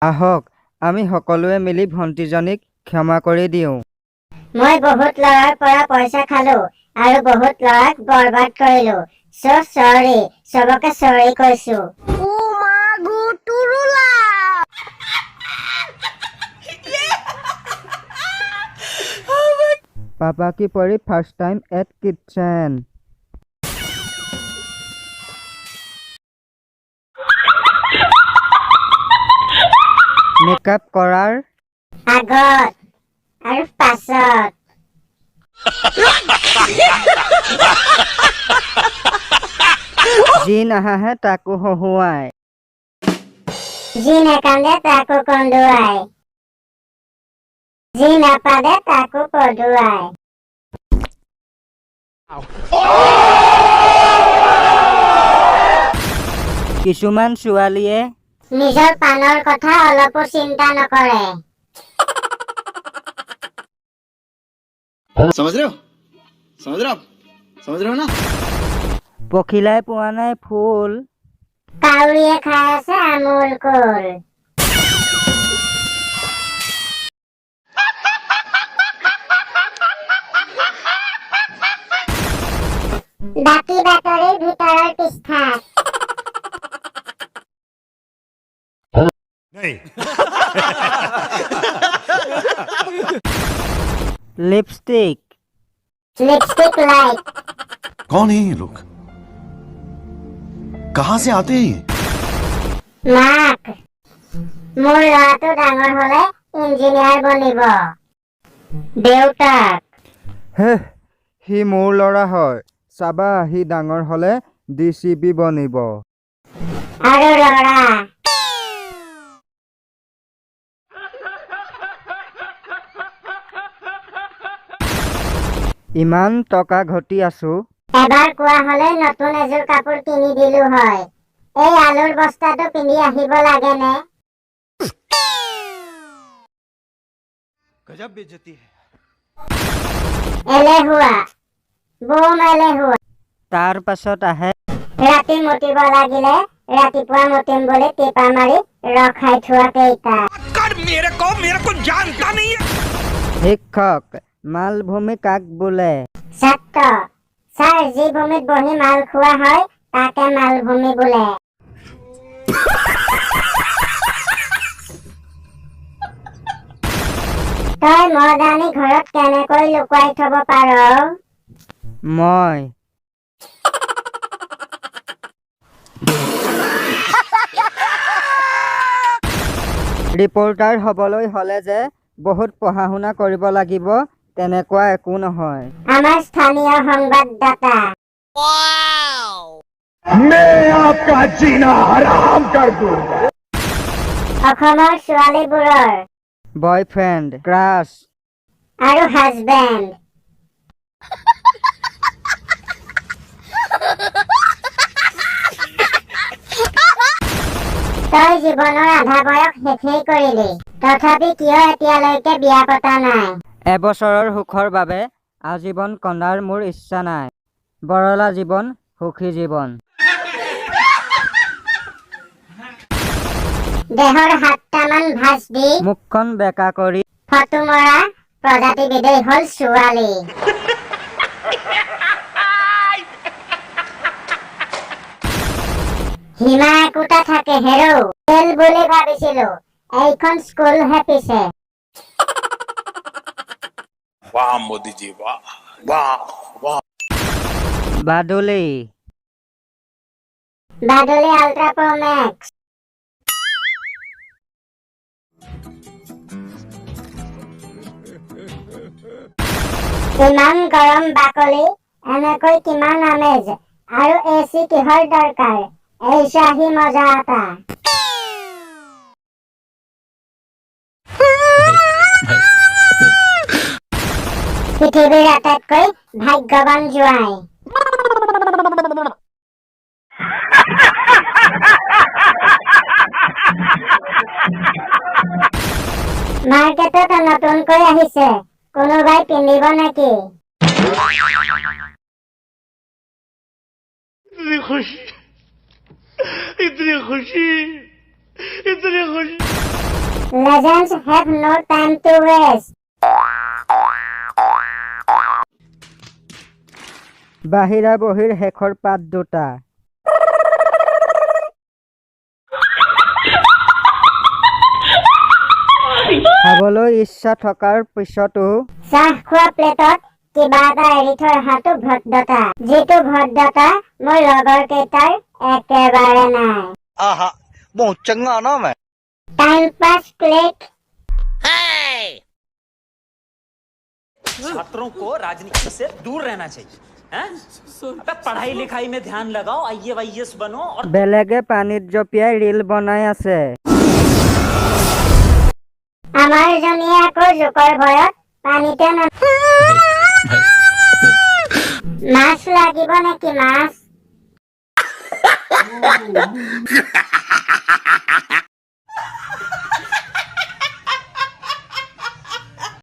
আহক আমি সকলোৱে মিলি ভণ্টিজনীক ক্ষমা কৰি দিওঁ। মই বহুত ল'ৰাৰ পৰা পইচা খালো আৰু বহুত ল'ৰাক বৰবাদ কৰিলো। চ' চৰি, চবকে চৰি কৈছো। পাপা কি পৰী first time at kitchen. Makeup কৰাৰ আগত আৰু পাছত। যি নাহাঁহে তাকো হহুৱাই। যি নাকান্দে তাকো কন্দুৱাই, যি নাপাদে তাকো পদুৱাই। কিছুমান ছোৱালীয়ে নিজৰ পাণৰ কথা অলপো চিন্তা নকৰে। समझ रहे हो? समझ रहे हो आप? समझ रहे हो ना? পখিলাই পোৱা নাই ফুল, কাউৰীয়ে খাই আছে আমুল কুল। বাকী বাতৰিৰ ভিতৰৰ পৃষ্ঠাত। Lipstick, lipstick light. कौन है ये लोग? कहां से आते हैं ये? মাক, মোৰ ল'ৰাটো ডাঙৰ হ'লে ইঞ্জিনিয়াৰ বনিব। দেউতাক, হেহ, সি মোৰ ল'ৰা হয়, চাবা সি ডাঙৰ হ'লে ডি চি পি বনিব। আৰু ল'ৰা। ইমান টকা ঘটি আছো, এবাৰ কোৱা হ'লে নতুন এযোৰ কাপোৰ কিনি দিলো হয়। এই আলুৰ বস্তাটো পিন্ধি আহিব লাগেনে? गजब बेइज्जती है। এলেহুৱা, বম এলেহুৱা। তাৰ পাছত আহে ৰাতি মুতিব লাগিলে ৰাতিপুৱা মুতিম বুলি টিপা মাৰি ৰখাই থোৱা কেইটা। শিক্ষক, মালভূমি কাক বোলে? ছাত্ৰ, ছাৰ, যি ভূমিত বহি মাল খোৱা হয় তাকে মালভূমি বোলে। তই মদ আনি ঘৰত কেনেকৈ লুকুৱাই থব পাৰ? মই ৰিপৰ্টাৰ হ'বলৈ হ'লে যে বহুত পঢ়া শুনা কৰিব লাগিব তেনেকুৱা একো নহয়। আমাৰ স্থানীয় সংবাদদাতা। অসমৰ ছোৱালীবোৰৰ বয়ফ্ৰেণ্ড, ক্ৰাছ আৰু হাজবেণ্ড। তই জীৱনৰ আধা বয়স শেষেই কৰিলি, তথাপি কিয় এতিয়ালৈকে বিয়া পতা নাই? এবছৰৰ সুখৰ বাবে আজীৱন কন্দাৰ মোৰ ইচ্ছা নাই। বৰলা জীৱন সুখী জীৱন। দেহৰ সাতটামান ভাঁজ দি মুখখন বেঁকা কৰি ফটো মৰা প্ৰজাতিবিধেই হ'ল ছোৱালী। সীমা একোটা থাকে হেৰৌ। খেল বুলি ভাবিছিলো, এইখন স্কুলহে পিছে। वाह मोदी जी वाह वाह वाह। বাদুলি, বাদুলি আল্ট্ৰা প্ৰ' মেক্স। ইমান গৰম বাকলি, এনেকৈ কিমান আমেজ, আৰু এ চি কিহৰ দৰকাৰ? এই চাহি মজা এটা। পৃথিৱীৰ আটাইতকৈ ভাগ্যৱান জোঁৱাই। মাৰ্কেটত নতুনকৈ আহিছে, কোনোবাই পিন্ধিব নেকি? इतनी खुशी, इतनी खुशी। Legends have no time to waste. বাহিৰা বহীৰ শেষৰ পাত দুটা। খাবলৈ ইচ্ছা থকাৰ পিছতো চাহ খোৱা প্লেটত কিবা এটা এৰি থৈ অহাটো ভদ্ৰতা, যিটো ভদ্ৰতা মোৰ লগৰ কেইটাৰ একেবাৰে নাই। आहा, बहुत चंगा नाम है। টাইম পাছ ক্লিক। छात्रों को राजनीति से दूर रहना चाहिए, हैं? अबे पढ़ाई लिखाई में ध्यान लगाओ, आईए वाईएस बनो और বেলেগে পানীত জঁপিয়াই ৰীল বনাই আছে। আমাৰ জনীয়ে আকৌ জোকৰ ভয়ত পানীতে না। মাছ লাগিব নেকি মাছ?